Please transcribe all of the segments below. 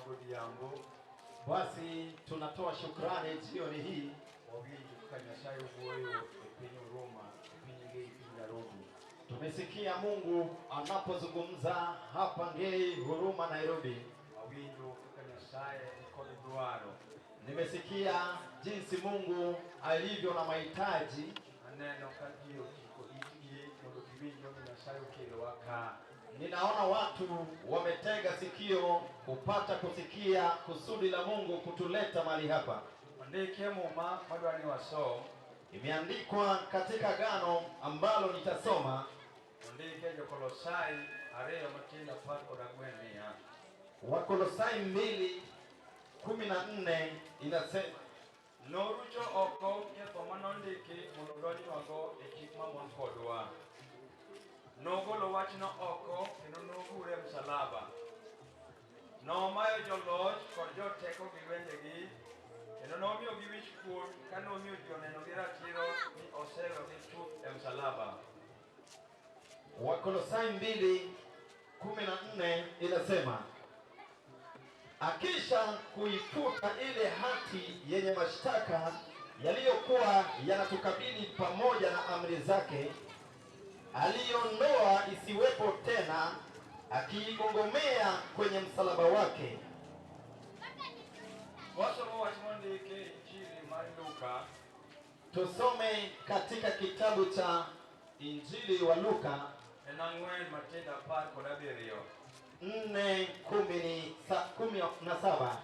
Godhiambo. Basi tunatoa shukrani jioni hii. Wawinjo kaka Nyasaye wuoyo e piny Huruma, e piny Ngei, piny Nairobi. Tumesikia Mungu anapozungumza hapa Ngei, Huruma, Nairobi. Awinjo kaka Nyasaye nikod dwaro. Nimesikia jinsi Mungu alivyo na mahitaji. Aneno ka ji ochiko itgi mondo giwinj gima Nyasaye okelowa ka. Ninaona watu wametega sikio kupata kusikia kusudi la Mungu kutuleta mahali hapa. Ondiki e Muma madwa ni wasom. Imeandikwa katika Agano ambalo nitasoma. Ondiki e Jokolosai 2:14 niya. Wakolosai 2:14 inasema, Norucho oko ketho manondiki mondo odonjnwago e chik mamon kodwa. Nogolo wachno oko kendo nogure e msalaba. Nomayo joloch kod joteko gi lwenjegi kendo nomiyogi wich kuot ka nomiyo ji oneno gi ratiro ni oselogi chuth e msalaba. Wakolosai 2:14 inasema, akisha kuifuta ile hati yenye mashtaka yaliyokuwa yanatukabili pamoja na amri zake, aliondoa isiwepo tena, akiigongomea kwenye msalaba wake. Wasomo wach mondiki e Injili mar Luka. Tusome katika kitabu cha Injili wa Luka en 4:17. 4:17.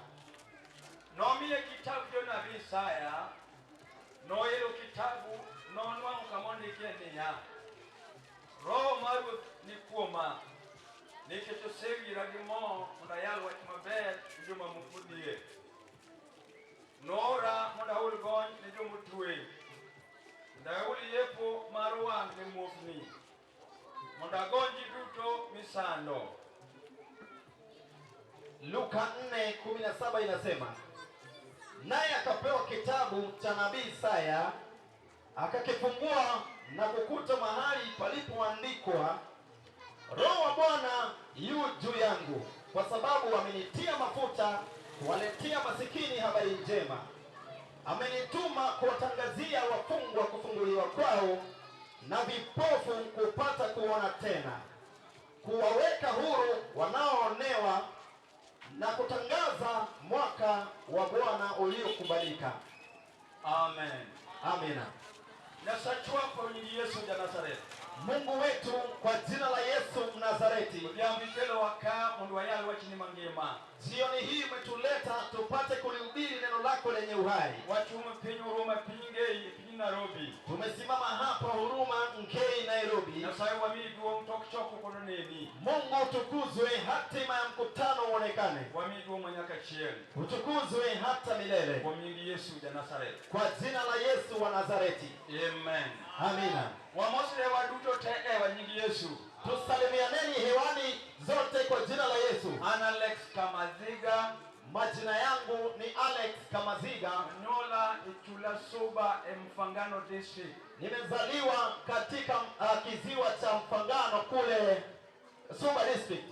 Nomiye kitabu jonabi Isaya, noelo kitabu nonwang'o kama ondikie niya, Roho mar Ruoth ni kuoma, nikech osewira gi mo mondo ayal wach maber ne joma modhier. Noora mondo ahul gony ne jomotwe, mondo ahul yepo mar wang' ne muofni, mondo agony ji duto misando. Luka 4:17 inasema, naye akapewa kitabu cha nabii Isaya, akakifungua na kukuta mahali palipoandikwa, Roho wa Bwana yu juu yangu, kwa sababu amenitia mafuta kuwaletea masikini habari njema, amenituma kuwatangazia wafungwa kufunguliwa kwao, na vipofu kupata kuona tena, kuwaweka huru wanaoonewa, na kutangaza mwaka wa Bwana uliokubalika. Amen. Amina. Nyasachwa kuom nying Yesu ja Nazareth. Mungu wetu, kwa jina la Yesu Mnazareti, Odhiambo ikelowa ka mondo wayal wachni mangima. Jioni hii umetuleta tupate kulihubiri neno lako lenye uhai. Wachung' e piny Huruma, piny Ngei, e piny Nairobi. Tumesimama hapa Huruma, Ngei, Nairobi. Nyasaye wamiyi duong' tok chokruok mondo neni. Mungu utukuzwe, hatima ya mkutano uonekane. Wamiyi duong' manyaka chieng'. Utukuzwe hata milele. Kuom nying Yesu ja Nazareth. Kwa jina la Yesu wa Nazareti. Amen. Amina. Wamosre waduto te e wa nying Yesu. Tusalimianeni hewani zote kwa jina la Yesu. An Alex Kamaziga. Majina yangu ni Alex Kamaziga. Nyuola e Chula Suba e Mfangano District. Nimezaliwa katika kiziwa cha Mfangano kule Suba District.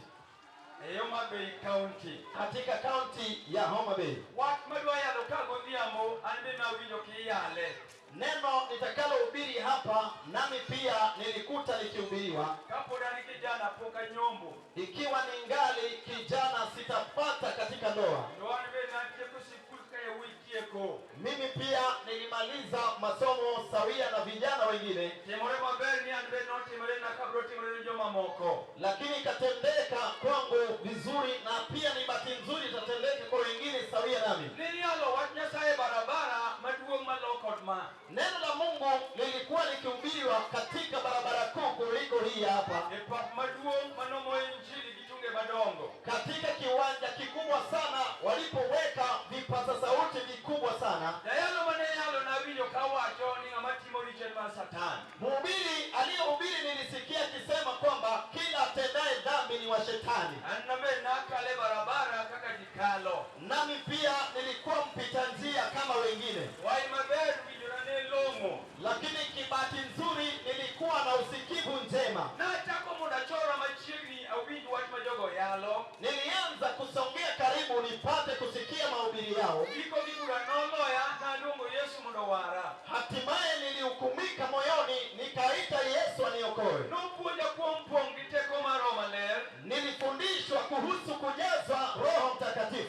E Homa Bay County. Katika county ya Homa Bay. Wach madwa yalo ka godhiambo an be nawinjo kiyale. Neno nitakalohubiri hapa nami pia nilikuta likihubiriwa. Kapod an kijana pok anyombo. Ikiwa ningali kijana sitapata katika ndoa. To an be natieko sikul ka yawuoyi tieko. Mimi pia nilimaliza masomo sawia na vijana wengine. Timore maber ni an be notimore na kabro timore ne jomamoko. Lakini ikatendeka kwangu vizuri, na pia ni bahati nzuri itatendeka kwa wengine sawia nami. Niyalo wach Nyasaye barabara maduong' malo kod ma. Neno la Mungu lilikuwa likihubiriwa katika barabara kuu kuliko hii hapa. E pap maduong' manomoe injili gi tunge madongo. Katika kiwanja kikubwa sana walipoweka vipaza sauti vikubwa sana. Jayalo mane yalo nawinjo kawacho ni ng'ama timo richo en mar Satan. Mhubiri aliyehubiri nilisikia akisema kwamba kila atendaye dhambi ni wa shetani. An nabe nakale barabara kaka ji kalo. Nami pia nilikuwa mpita njia kama wengine. Wai maber winjona ne long'o. Lakini kibahati nzuri nilikuwa na usikivu njema. Nachako mondo achora machiegni awinj wach ma jogo yalo. Nilianza kusongea karibu nipate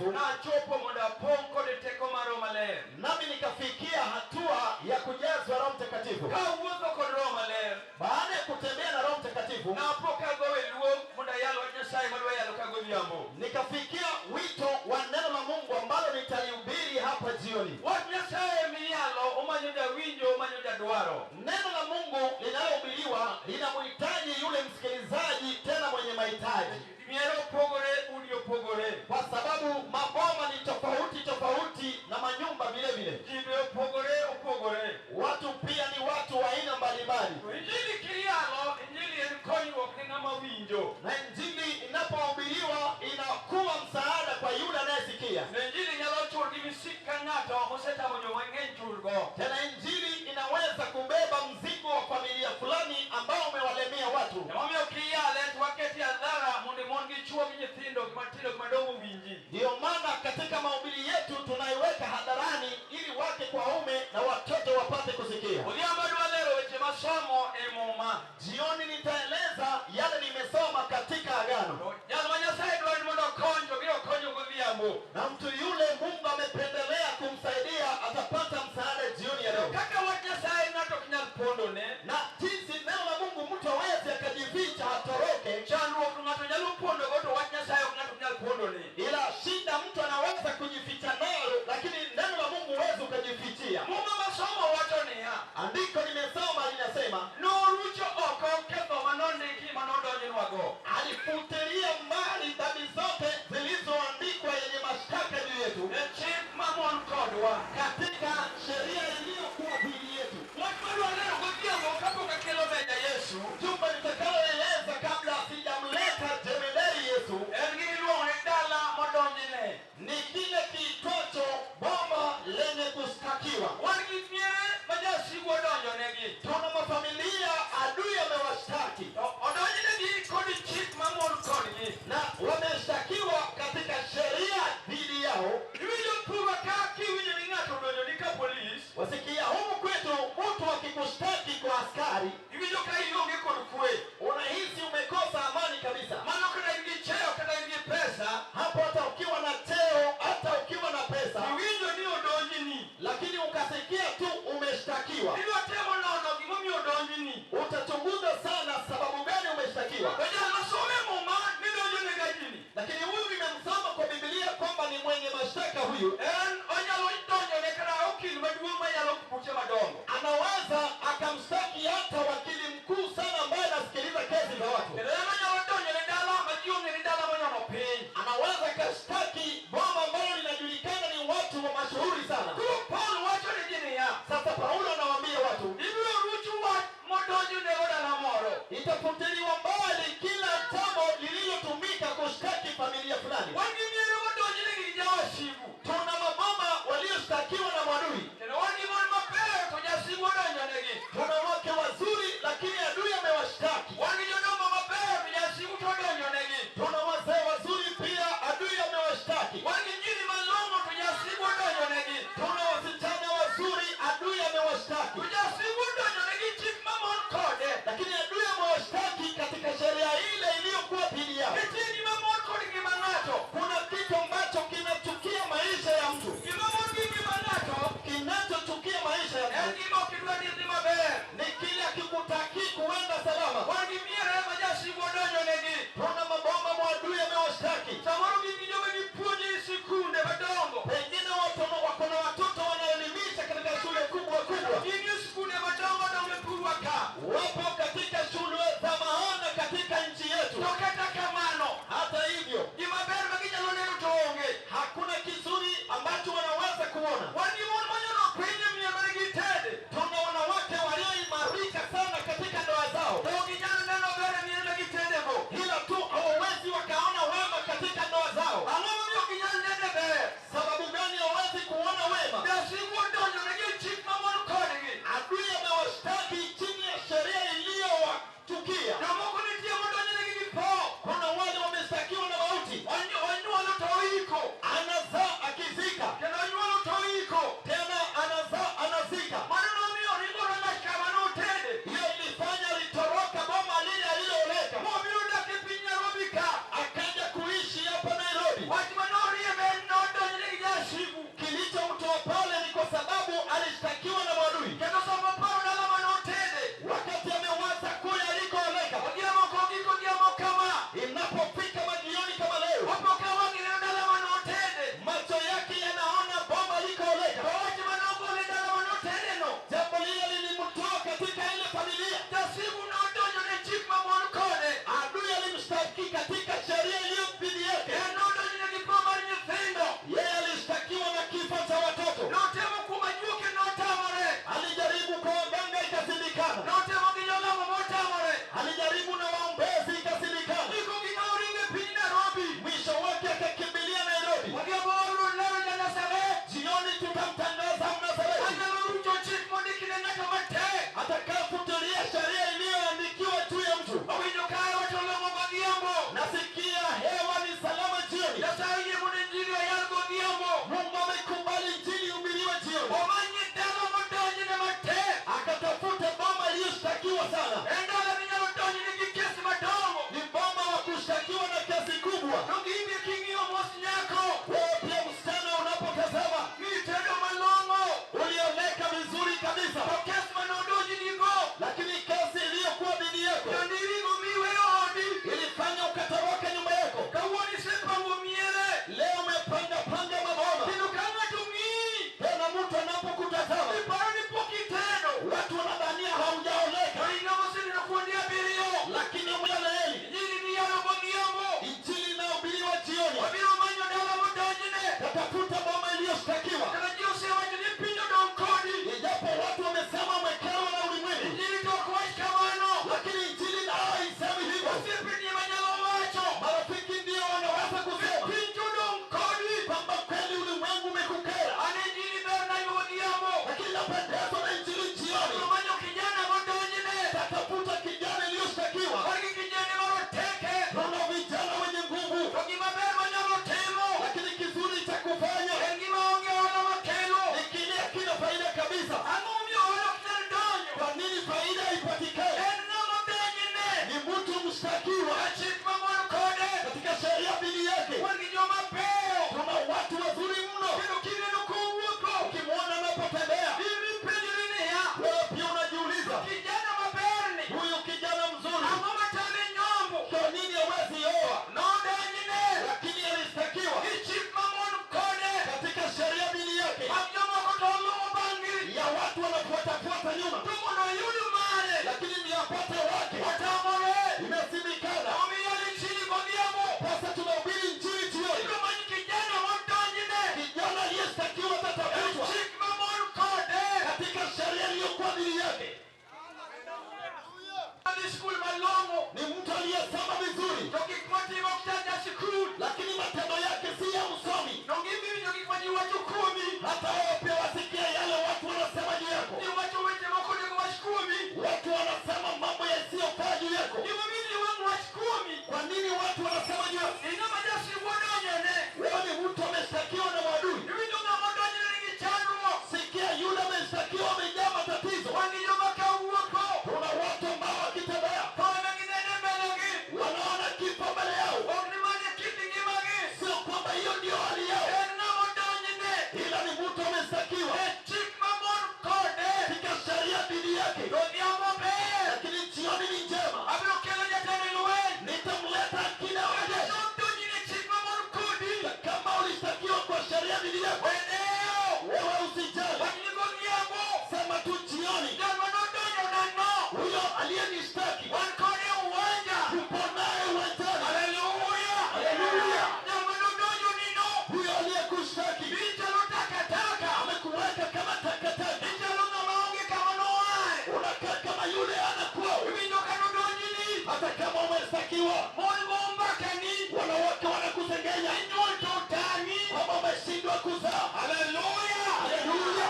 Mtakatifu, nachopo mondo apong' kod teko mar Roho Maler. Nami nikafikia hatua ya kujazwa Roho Mtakatifu. Kawuotho kod Roho Maler, Baada ya kutembea na Roho Mtakatifu, napo kagowe luong mondo ayal wach Nyasaye madwa yalo kagodhiambo. Nikafikia wito wa neno la Mungu ambalo nitalihubiri hapa jioni. Wach Nyasaye miyalo omanyo jawinjo, omanyo jadwaro. Neno la Mungu linalohubiriwa linamhitaji yule msikilizaji, tena mwenye mahitaji, Mier opogore, udi opogore, kwa sababu maboma ni tofauti tofauti na manyumba vile vile. Jimbe opogore opogore. Watu pia ni watu wa aina mbalimbali, To injili kiyalo, injili en konyruok ne ng'ama winjo. Na injili inapohubiriwa inakuwa msaada kwa yule anayesikia. To injili nyalo chur gi misik ka ng'ato osetamo joma ng'eny churgo. Tena injili inaweza kubeba mzigo wa familia fulani ambao umewalemea watu. Emomiyo kiyale to wakete hadhara mondo mon gi chuo gi nyithindo gi matindo gi madongo winji. Ndiyo maana katika mahubiri yetu tunaiweka hadharani ili wake kwa waume na watoto wapate kusikia. Odhiambo adwa lero weche masomo e Muma. Jioni nitaeleza yale nimesoma katika Agano, To jal ma Nyasaye dwaro ni mondo okony to biro konyo godhiambo. Na mtu yule Mungu amependelea kumsaidia atapata msaada jioni ya leo. Kaka wach Nyasaye ng'ato ok nyal pondone, Na jinsi neno la Mungu mtu hawezi akajificha atoroke, chandruok to ng'ato nyalo pondogo to wach Nyasaye ok ng'ato ok nyal pondone. Ila shida mtu anaweza kujificha nayo, lakini neno la Mungu huwezi ukajifichia. Muma masomo wacho niya, Andiko nimesoma linasema norucho oko ketho manondiki manodonjnwago. Alifutilia mbali dhambi zote zilizoandikwa yenye mashtaka juu yetu E chik mamon kodwa. Katika sheria iliyokuwa dhidi yetu. Wach madwa lero godhiambo kapok akelo meja Yesu, Jumbe nitakaloeleza kabla sijamleta jemedari Yesu en gimiluongo ni dala modonjne. Ni kile kiitwacho boma lenye kushtakiwa. Wan gi miere ma jasigu odonjonegi. Tuna mafamilia adui amewashtaki, To odonjnegi kod chik mamon kodgi. Na wameshtakiwa katika sheria dhidi yao. Iwinjo thurwa ka kiwinjo ni ng'ato odonjoni ka polis, Wasikia humu kwetu mtu akikushtaki kwa askari, iwinjo ka ionge kod kwe. Unahisi umekosa amani kabisa. Mano kata in gi cheo kata in gi pesa, Hapo hata ukiwa na cheo, hata ukiwa na pesa, iwinjo ni odonjni. Lakini ukasikia tu umeshtakiwa, Idwa temo nono gimomiyo odonjni. Utachunguza sana sababu gani umeshtakiwa. To jal masome Muma ni donjone gajini. Lakini huyu nimemsoma kwa Biblia kwamba ni mwenye mashtaka huyu. En onyalo donjone kata okil maduong' manyalo buche madongo. Anaweza akamshtaki hata wakili mkuu sana ambaye anasikiliza kesi za watu. Kendo en onyalo donjone dala ma ji ong'e ni dala monyono piny. Anaweza akashtaki boma ambalo linajulikana ni watu wa mashuhuri sana. Koro Paul wacho ne ji niya, Sasa Paulo anawaambia watu, ibiro ruch wach modonjnego dala moro. Itafutiliwa mbali kila jambo lililotumika kushtaki familia fulani. Wan gi miere modonjnegi gi jawasigu. Tuna maboma walioshtakiwa na mwadui. Kendo wan gi mon mabeyo to jasigu odonjonegi. Tuna wake wazuri lakini adui amewashtaki. Wan gi jodongo mabeyo to jasigu to odonjonegi. Tuna wazee wazuri pia adui amewashtaki. Wan gi nyiri malong'o to jasigu odonjonegi. Tuna wasichana wazuri adui amewashtaki. To jasigu odonjonegi chik mamon kode. Lakini adui amewashtaki katika sheria ile iliyokuwa dhidi yao. Nitie gima mon kod ngima ng'ato. Kuna kitu ambacho kinachukia maisha ya mtu. Gima mon gi ngima ng'ato Kinachochukia maisha ya en mtu gima ok idwa ni dhi maber. ni kile akikutaki kuenda salama. Wan gi miere ma jasigu odonjonegi. Tuna maboma mwadui amewashtaki. Samoro gin gi joma gipuonjo e sikunde madongo. Pengine watu wako na watoto wanaelimisha katika shule kubwa kubwa. Gin e sikunde madongo dongo e thurwa ka. Wapo katika shule za maana katika nchi yetu. To kata kamano, Hata hivyo, gima ber ma ginyalo neno to onge. Hakuna kizuri ambacho wanaweza kuona. Wan gi mon manyono piny e mier mane gitede. Tuna wanawake walioimarika sana katika ndoa zao, To ok ginyal neno ber e mier ma gitedego. Ila tu hawawezi wakaona wema katika ndoa na kesi kubwa. To gimbe king'iyo mos nyako. Wewe pia msichana, unapotazama Nitedo malong'o. ulioleka vizuri kabisa, To kes manodonjnigo. lakini kesi iliyokuwa dhidi yako To niringo miweyo odi. ilifanya ukatoroka nyumba yako. Kawuono isepango miere. Leo umepanga panga maboma. Kendo ka ng'ato ng'iyi. Tena mtu anapokutazama Iparo ni pok itedo. watu wanadhania haujaoleka, To in ng'ama oseneno kuonde abiriyo. lakini umeoleeli. Injili miyalo godhiambo. Injili inahubiriwa jioni, Wabiro manyo dala modonjne. tatafuta boma iliyoshtakiwa. Kata ji osewacho ni piny odong' kodi. Ijapo watu wamesema umekerwa na ulimwengu, Injili to ok wach kamano. lakini injili nayo haisemi hivyo. Osiepeni ema nyalo wacho. Marafiki ndio wanaweza kusema Piny to odong' kodi. kwamba kweli ulimwengu umekukera, An injili berna godhiambo. lakini napendezwa na injili jioni. Wabiro manyo kijana modonjne. Tatafuta kijana iliyoshtakiwa. Wan gi kijende maroteke. Tuna vijana wenye nguvu, To gima ber manyalo timo. lakini kizuri cha kufanya En gima onge ohala makelo. ni kile hakina faida kabisa. Ang'o momiyo ohala ok nyal donjo? Kwa nini faida haipatikani? En ng'ama odonjne. Ni mtu mshtakiwa Chik mamon kode. katika sheria dhidi yake. Wan gi joma beyo. Tuna watu wazuri mno, Kendo kineno kowuotho. ukimwona anapotembea In ipenjori niya. wewe pia unajiuliza, Kijana maberni. huyu kijana mzuri Ang'o matame nyombo? kwa nini hawezi oa? Nodonjne. Lakini alishtakiwa Gi chik mamon kode. katika sheria dhidi yake Mag jomoko to luwo bang'gi. ya watu wanafuatafuata nyuma, To mondo oyud mare. lakini ni apate wake Otamore. imesimikana. Omiyo injili godhiambo. Sasa tunahubiri injili jioni, Ibiro manyo kijana modonjne. kijana aliyeshtakiwa atatafutwa Chik mamon kode. katika sheria iliyokuwa dhidi yake. Odhi skul malong'o. Ni mtu aliyesoma vizuri, To gik motimo ok chal ja sikul. lakini matendo yake si ya msomi. Donge iwinjo gik ma ji wacho kuomi? Hata wao pia wasikie yale watu wanasema juu yako. Ji wacho weche mok onego wach kuomi. Watu wanasema mambo yasiyofaa juu yako. Gimomiyo ji wang' wach kuomi. Kwa nini watu wanasema juu yako? In ng'ama jasigu odonjone. Wewe ni mtu ameshtakiwa na maadui. Iwinjo ng'ama odonjone nigi chandruok. Sikia, yule ameshtakiwa amejaa matatizo. Wan gi joma kawuotho. Kuna watu ambao wakitembea To ema ginene mbelegi. wanaona kifo mbele yao, Ok ni mana kit ngimagi. sio kwamba hiyo ndio hali yao, En ng'ama odonjne. ila ni mtu ameshtakiwa E chik mamon kode. katika sheria dhidi yake. To odhiambo ber. Lakini jioni ni njema, Abiro kelo jatend lweny. nitamleta akida wa jeshi. Nodonjne chik mamon kodi. Kama ulishtakiwa kwa sheria dhidi yako, Weneo. wewe usijali, Wachni godhiambo. sema tu jioni, Jal manodonjonano. huyo aliyenishtaki Wan kode e uwanja. tupo naye uwanjani. Haleluya. Haleluya! Jal manodonjonino. Huyo aliyekushtaki Ichalo takataka. amekuweka kama takataka, Ichalo ng'ama onge kama noae. unakaa kama yule anakuwa. Iwinjo kanodonjni. Hata kama umeshtakiwa, Mon go mbakani. wanawake wanakusengenya Inyuol to otami. kwamba umeshindwa kuzaa. Haleluya. Haleluya!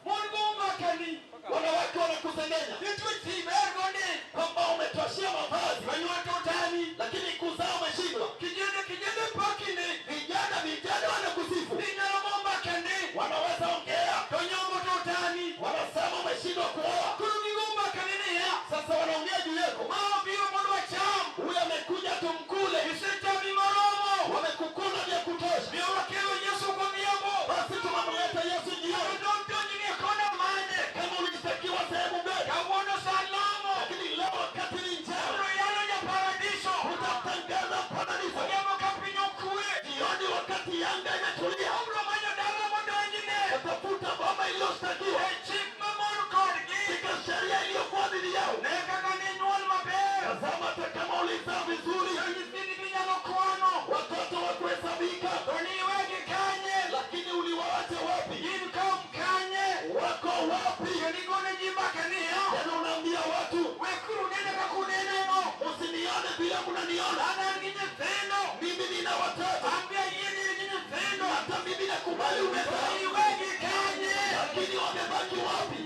Mon go mbakani. Wanawake wanakusengenya Nitie ji ber go ndi. kwamba umetoshea mavazi, Inyuol to otami. lakini kuzaa umeshindwa. Kijende kijende pakini. Vijana vijana wanakusifu, Inyalo go mbakani. wanaweza ongea, To nyombo to otami. wanasema umeshindwa kuoa. Koro gigo mbakani niya. Sasa wanaongea juu yako, Ma obiro mondo wacham. huyu amekuja tumkule, Isechami moromo. wamekukula vya kutosha. Miyo wakelo Yesu godhiambo. Basi tumemleta Yesu jioni. Nodonjni e kona mane. Kama ulishtakiwa sehemu gani, Kawuono salamo. lakini leo wakati ni njema, Abiro yalo ja paradiso. utatangaza paradiso. Odhiambo ka piny okwe. Jioni wakati yanga imetulia, Abiro manyo dala modonjne. utafuta boma iliyoshtakiwa E chik mamon kodgi. katika sheria iliyokuwa dhidi yao. Ne kaka ninyuol maber. Tazama, hata kama ulizaa vizuri, To nyithindi minyalo kwano. watoto wa kuhesabika, To niwegi kanye. lakini uliwaacha wapi? Gin kom kanye. Wako wapi? Kendo igone ji mbaka niya. Tena unaambia watu Wekuru nene kaka uneneno. usinione vile mnaniona, An an gi nyithindo. mimi nina watoto, An be ayie ni in gi nyithindo. hata mimi nakubali To umezaa, niwegi kanye. lakini wamebaki wapi?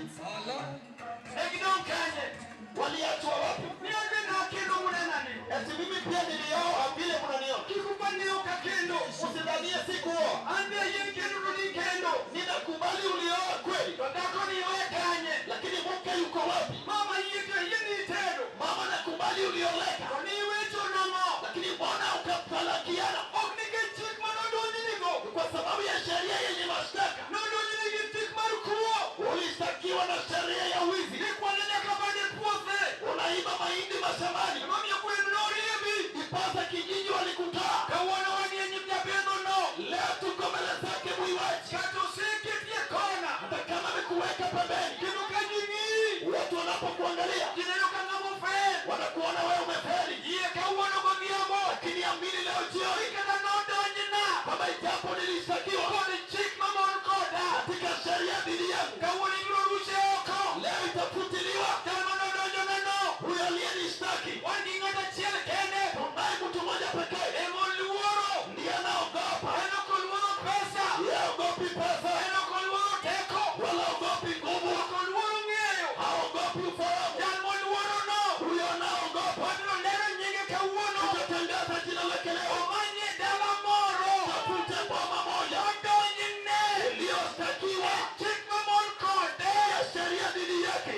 Ne gidong' kanye. Waliachwa wapi? Ni an be nakendo munenani. Eti mimi pia nilioa vile mnaniona. Kik upaneo ka kendo. Usidhanie sikuoa, An be ayie ni kendo to nikendo. ninakubali ulioa kweli, To dhako ni iwe kanye. lakini mke yuko wapi? Mama yie to ayie ni itedo. Mama, nakubali ulioleka, To niwecho nang'o? Leo jioni, Kata nodonjna kama ijapo nilishtakiwa kod chik mamon koda, katika sheria dhidi yangu, kawuono ibiro ruche oko. Leo itafutiliwa. Jal manodonjonano, Huyo aliyenishtaki, wan gi ng'at achiel kende tunaye mtu mmoja pekee emoluoro. ndiye anaogopa. En ok oluoro pesa, Yeye haogopi pesa en ok oluoro teko, wala haogopi nguvu, ok oluoro ng'eyo. haogopi ufahamu. Jal moluorono, Huyo anaogopa, wabiro lero nyinge kawuono. tutatangaza jina lake leo. Omanye dala moro, Tafute boma moja odonjne iliyoshtakiwa chik mamon kode. ya sheria dhidi yake.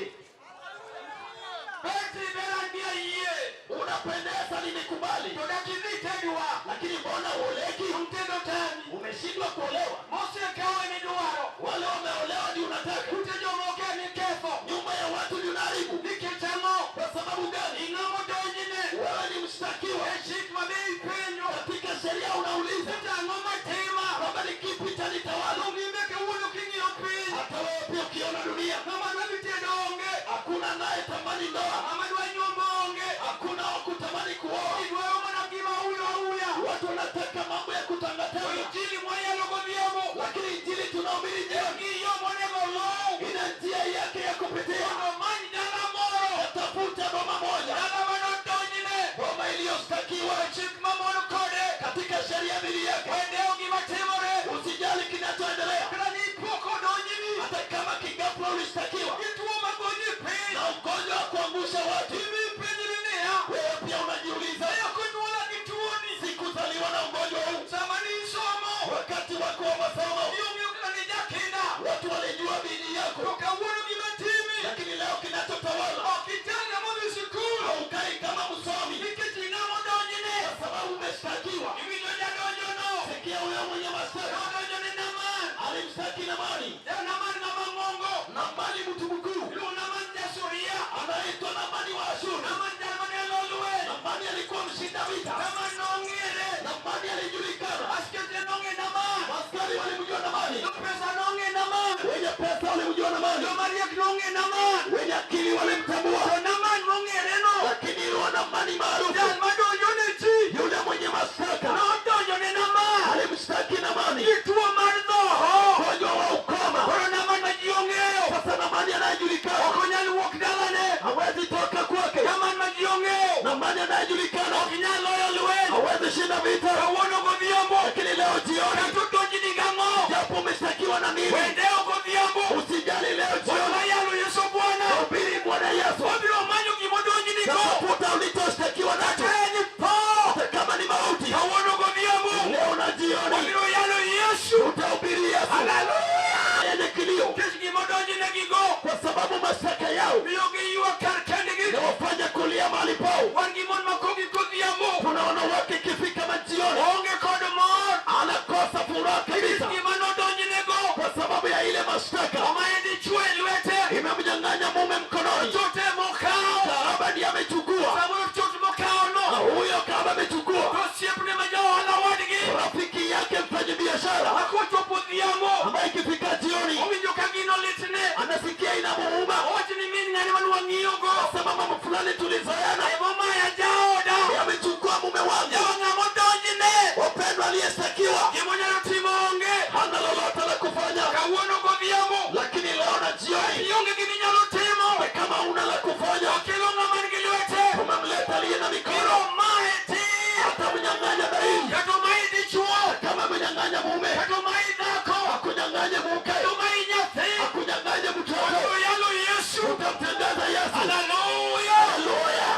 Beti ber an gi ayie, Unapendeza, nimekubali, to dak idhi tedwa, lakini mbona uoleki? Tedo tami. Umeshindwa kuolewa. Mosekawe ni dwaro, Wale wameolewa ndio unataka, ute jomoko ema iketho. nyumba ya watu ndio unaharibu. Nikech ang'o? Kwa sababu gani? Ing'ama odonjne Wewe ni mshtakiwa e chik ma be ipenjo katika sheria, unauliza ni tang'o matima. kwamba ni kipi cha nitawala. Donge kawuono king'iyo piny, Hata wewe pia ukiona dunia, ng'ama dwa dhi tedo onge, hakuna naye tamani ndoa, ng'ama dwa nyombo onge. hakuna wa kutamani kuoa. Idwaro mana gima auya auya. Watu wanataka mambo ya To kutangatanga, injili mwayalo godhiambo lakini injili tunahubiri jioni gi yo monego oluw ina njia yake ya kupitia. mondo omany dala moro, Tafuta boma moja, dala manodonjne boma iliyoshtakiwa e chik mamon kode. katika sheria dhidi yake. Wendewo gima timore, Usijali kinachoendelea, kata ni pok odonjni hata kama kigafla ulishtakiwa gi tuo magonyi piny, na ugonjwa wa kuangusha watu, imi ipenjri niya, wewe pia unajiuliza, "E, ok onyuola gi tuoni?" sikuzaliwa na ugonjwa huu. Sama nisomo, Wakati wako wa masomo, ionge kaka ni jakinda, watu walijua bidii to yako, kawuono gima timi lakini leo kinachotawala, ok ichal ng'ama odhi sikul haukai kama msomi nikech ing'ama odonjne. kwa sababu umeshtakiwa. Iwinjo jadonjono, Sikia huyo mwenye mashtaka nodonjone Naman. alimshtaki Naamani. Ja Naman ng'ama ng'ongo, Naamani mtu mkuu iluongo Naman jasuria, anaitwa Naamani wa Ashuru. Naman jal mane lo lweny, Naamani alikuwa mshinda vita. Naman nong'ere, Naamani alijulikana, askeche nong'e Naman, askari walimjua Naamani, jopesa nong'e Naman, wenye pesa walimjua Naamani, joma riek nong'e Naman, wenye akili walimtambua, to Naman mong'ereno, lakini yule Naamani maarufu, jal madonjone ji, yule mwenye mashtaka nodonjone Naman alimshtaki Naamani gi tuo mar dhoho. ugonjwa wa ukoma. Koro Naman ma ji ong'eyo Sasa Naamani anayejulikana ok onyal wuok dalane. hawezi toka kwake. Naman ma ji ong'eyo Naamani anayejulikana ok nyal loyo lweny. hawezi shinda vita, Kawuono godhiambo lakini leo jioni, kata odonjni gang'o, japo umeshtakiwa na nini, wendewo godhiambo. usijali. Leo jioni Wayalo Yesu Bwana, hubiri Bwana Yesu, wabiro manyo gimodonjnigo, tafuta ulichoshtakiwa nacho, kata en tho. hata kama ni mauti. Kawuono godhiambo Leo na jioni wabiro yalo Yesu. utahubiri Yesu. Haleluya! Yenye kilio, Nikech gimodonjnegigo kwa sababu mashtaka yao miyo giywak kar kendgi. nawafanya kulia mahali pao. Wan gi mon makogi godhiambo Kuna wanawake ikifika majioni onge kod mor anakosa furaha kabisa, gima nodonjnego kwa sababu ya ile mashtaka omaye dichwo e lwete, imemnyang'anya mume mkononi. chote mokawo Kahaba ndiye amechukua, samoro chot mokawono na huyo kahaba amechukua to osiepne ma jaohala wadgi rafiki yake mfanyi biashara, makochopo odhiambo ambaye ikifika jioni owinjo ka gino litne, anasikia inamuuma, owacho ni min ng'ane manwang'iyogo sema mama fulani tulizoeana, emomaya jaoda ndiye amechukua mume wangu. jawa ng'ama odonjne. Wapendwa, aliyeshtakiwa Gimonyalo timo onge hana lolote la kufanya, kawuono godhiambo lakini leo na jioni, ionge giminyalo timo, hata kama una la kufanya, okelo ng'ama nigi lwete, tumemleta aliye na mikono, biro maye tir, atamnyang'anya dhaifu. kata omayi dichuo, Kama amenyang'anya mume, kata omayi dhako, akunyang'anye mke, kata omayi nyathi, akunyang'anye mtoto, wabiro yalo Yesu. utamtangaza Yesu. Haleluya! Haleluya!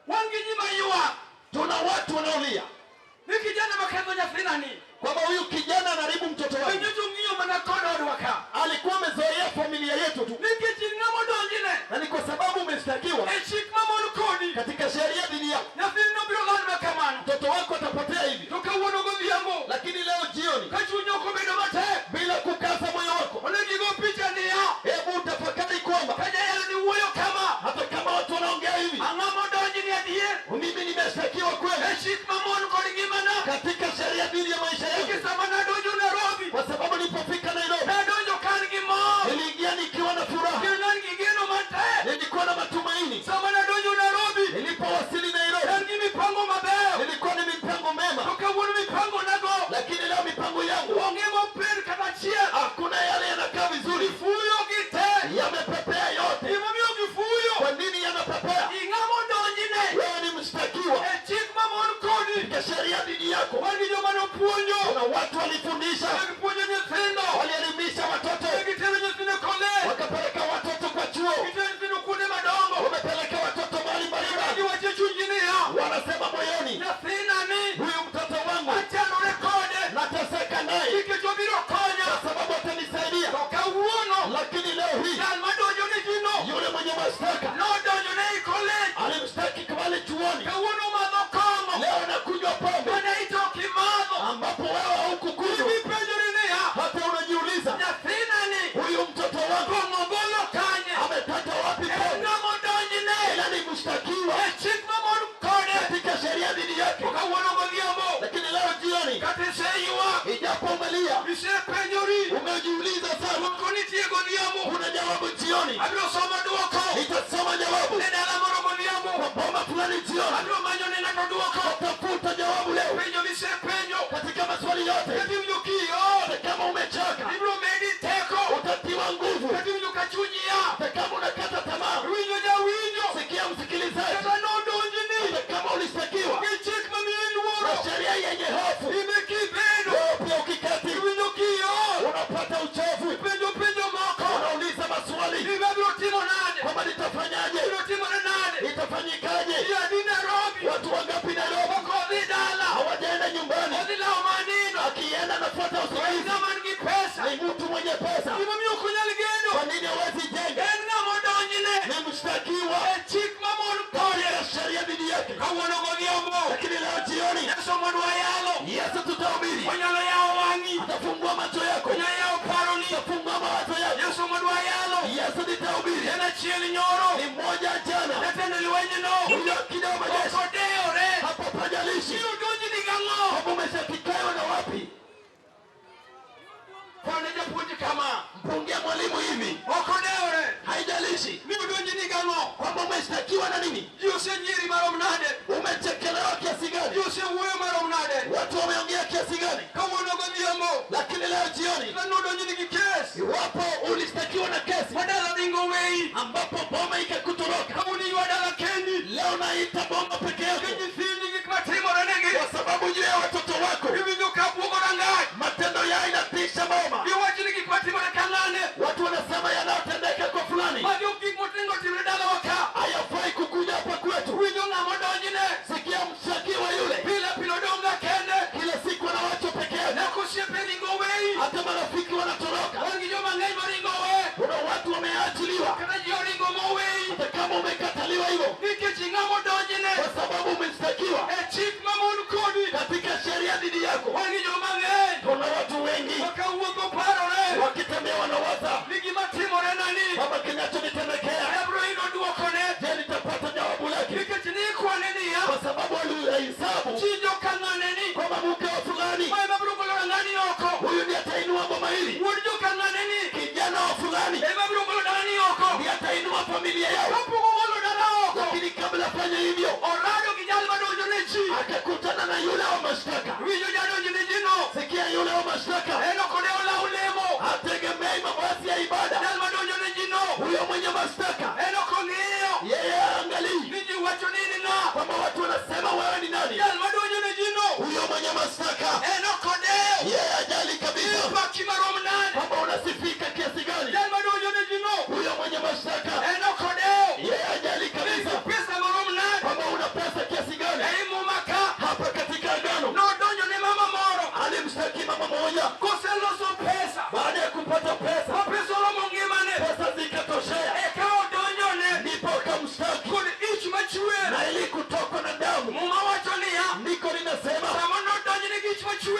Wan gi ji maywak Tuna watu wanaolia ni kijana maketho nyathinani, kwamba huyu kijana anaharibu mtoto wangu. winjo tong'iyo mana kod odwa ka Alikuwa amezoea familia yetu tu, nikech in ng'ama odonjne na ni kwa sababu umeshtakiwa e chik mamon kodi, katika sheria dhidi yako, nyathini nobiro lal ma kamano. mtoto wako atapotea hivi. To kawuono godhiambo Lakini leo jioni, ka chuny ok obedo matek, bila kukaza moyo wako, onego igo picha niya, hebu utafakari kwamba ka jayalo ni wuoyo kama, hata kama watu wanaongea hivi, ang'ama odonjni adier mimi nimeshtakiwa kweli e chik mamon kod ngimana, katika sheria dhidi ya maisha yangu, nikech sama nadonjo Nairobi kwa sababu Katika sheria dhidi yako. Wan gi joma nopuonjo. Kuna watu walifundisha, Ne gipuonjo nyithindo. walielimisha watoto, Ne gitero nyithindo e college. Wakapeleka watoto kwa chuo, Gitero nyithindo kuonde madongo. Wamepeleka watoto mahali mbalimbali. Giwacho e chunygi niya, Wanasema moyoni, nyathina ni huyu mtoto wangu achandore kode nateseka naye nikech obiro konya. Kwa sababu atanisaidia. To kawuono Lakini leo hii jal madonjo ne ji no yule mwenye mashtaka nodonjo ne i college. Alimshtaki pale chuoni, Kawuono madho kong'o leo anakunywa pombe mana ito ok imadho. Ambapo wewe haukukunywa. Ipenjori niya, Hata unajiuliza, nyathina ni huyu mtoto wangu kong'o golo kanye? Amepata wapi En pombe? ng'ama odonjne Ila ni mshtakiwa e chik mamon kode. Katika sheria dhidi yake. To kawuono godhiambo Lakini leo jioni, kata iseywak, ijapo umelia, isepenjori, umejiuliza sana, dwoko nitie godhiambo. Kuna jawabu jioni. Abiro somo dwoko Nitasoma jawabu ne dala moro godhiambo. Kwa boma fulani jioni. Abiro manyo ne ng'ato dwoko. Tafuta jawabu leo Penjo misepenjo katika maswali yote. Kata iwinjo kiol, Hata kama umechoka, ibiro medi teko. Utatiwa nguvu. Kata iwinjo ka chunyi ya, Hata kama unakata tamaa, iwinjo jawinjo. Sikia msikilizaji, Kata nodonjni hata kama ulishtakiwa gi chik mamiyi luoro, na sheria yenye hofu, ime kibedo wewe pia ukiketi, iwinjo kiol, unapata uchovu, ipenjo penjo moko, unauliza maswali gima biro timo nade, kwamba nitafanyaje, biro timore nade, itafanyikaje? ji adi Nairobi Watu wangapi Nairobi ok odhi dala, hawajaenda nyumbani? Odhi lawo manindo, Akienda anafuata en usingizi. ng'ama nigi pesa, Ni mtu mwenye pesa. Gimomiyo ok onyal gedo, Kwa nini hawezi jenga? En ng'ama odonjne Ni mshtakiwa e chik mamon kode. katika sheria dhidi yake. Kawuono godhiambo, Lakini leo jioni, Yesu mondo wayalo, Yesu tutahubiri, onyalo yawo wang'i, atafungua macho yako, onyalo yawo paroni. Atafungua mawazo yako. Yesu mondo wayalo, Yesu nitahubiri. En achiel nyoro, Ni mmoja jana, jatend lwenyno huyo akida wa majeshi ok odewore. hapo pajalishi. Biro donjni gang'o? Hapo umeshatikawa na wapi? Kwane japuonj kama, Mpungie mwalimu hivi, ok odewore. Haijalishi Ni odonjni gang'o? kwamba umeshtakiwa na nini, Ji osenyieri marom nade? Umechekelewa kiasi gani, Ji osewuoyo marom nade? Watu wameongea kiasi gani? Kawuono godhiambo, Lakini leo jioni, ka nodonjni gi kes, iwapo ulishtakiwa na kesi ma dala ringo weyi, ambapo boma ikakutoroka, kawuono iywa dala kendi, leo naita boma peke yako, gi nyithindi gik matimorenegi, kwa sababu juu ya watoto wako, iwinjo ka buogo rangach, matendo yao inatisha boma. Giwacho ni gik matimore ka ng'ane, Watu wanasema yanayotendeka kwa fulani magi ok gik motingo timre dalawa ka. hayafai kukuja hapa kwetu. Winjo ng'ama odonjne, Sikia mshtakiwa yule, pile pile odong' kende, kila siku anawachwa peke yake, nyaka osiepe ringo weyi, hata marafiki wanatoroka. Wan gi joma ng'eny maringo we, Kuna watu wameachiliwa, kata ji oringo moweyi, hata kama umekataliwa hivyo, nikech ng'ama odonjne kwa sababu umeshtakiwa e chik mamon kodi. katika sheria dhidi yako. Wan gi joma ng'eny Kuna watu wengi ma kawuotho parore wakitembea wanawaza ni gima timore nani, kwamba kinachonitendekea, abiro yudo dwokone, je, nitapata jawabu lake? Nikech nikwane niya, Kwa sababu alihesabu chi joka ng'ane ni kwamba mke wa fulani, ma ema biro golo ng'ani oko, huyu ndiye atainua boma hili, wuod joka ng'ane ni kijana wa fulani ema biro golo dalani oko, ndiye atainua familia yao. Kapok ogolo dala oko, Lakini kabla afanye hivyo, orado gi jal madonjo ne ji, akakutana na yule wa mashtaka. Winjo jadonjo ne ji no, Sikia, yule wa mashtaka en ok odewo law lemo, hategemei mavazi ya ibada. Jal madonjo ne ji no, Huyo mwenye mashtaka en ok ong'iyo yeye haangalii ni ji wacho ni in ng'a, kwamba watu wanasema wewe ni nani. Jal madonjo ne ji no, Huyo mwenye mashtaka en ok odewo yeye hajali kabisa ipaki marom nade, kwamba unasifika kiasi gani. Jal madonjo ne ji no, Huyo mwenye mashtaka en ok odewo yeye hajali ni kabisa pesa marom nade kwamba una pesa kiasi gani. ei Muma ka Hapa katika agano nodonjo ne mama moro alimshtaki mama mmoja koseloso pesa, baada ya kupata pesa, ma pesa oromo ngimane, pesa zikatoshea, eka odonjone ndipo akamshtaki kod ich machwer. na ili kutokwa na damu. Muma wacho niya, Andiko linasema sama nodonjne gi ich machwer,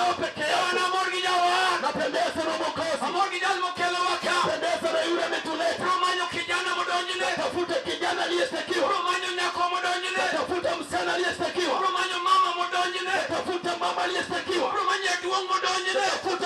nao peke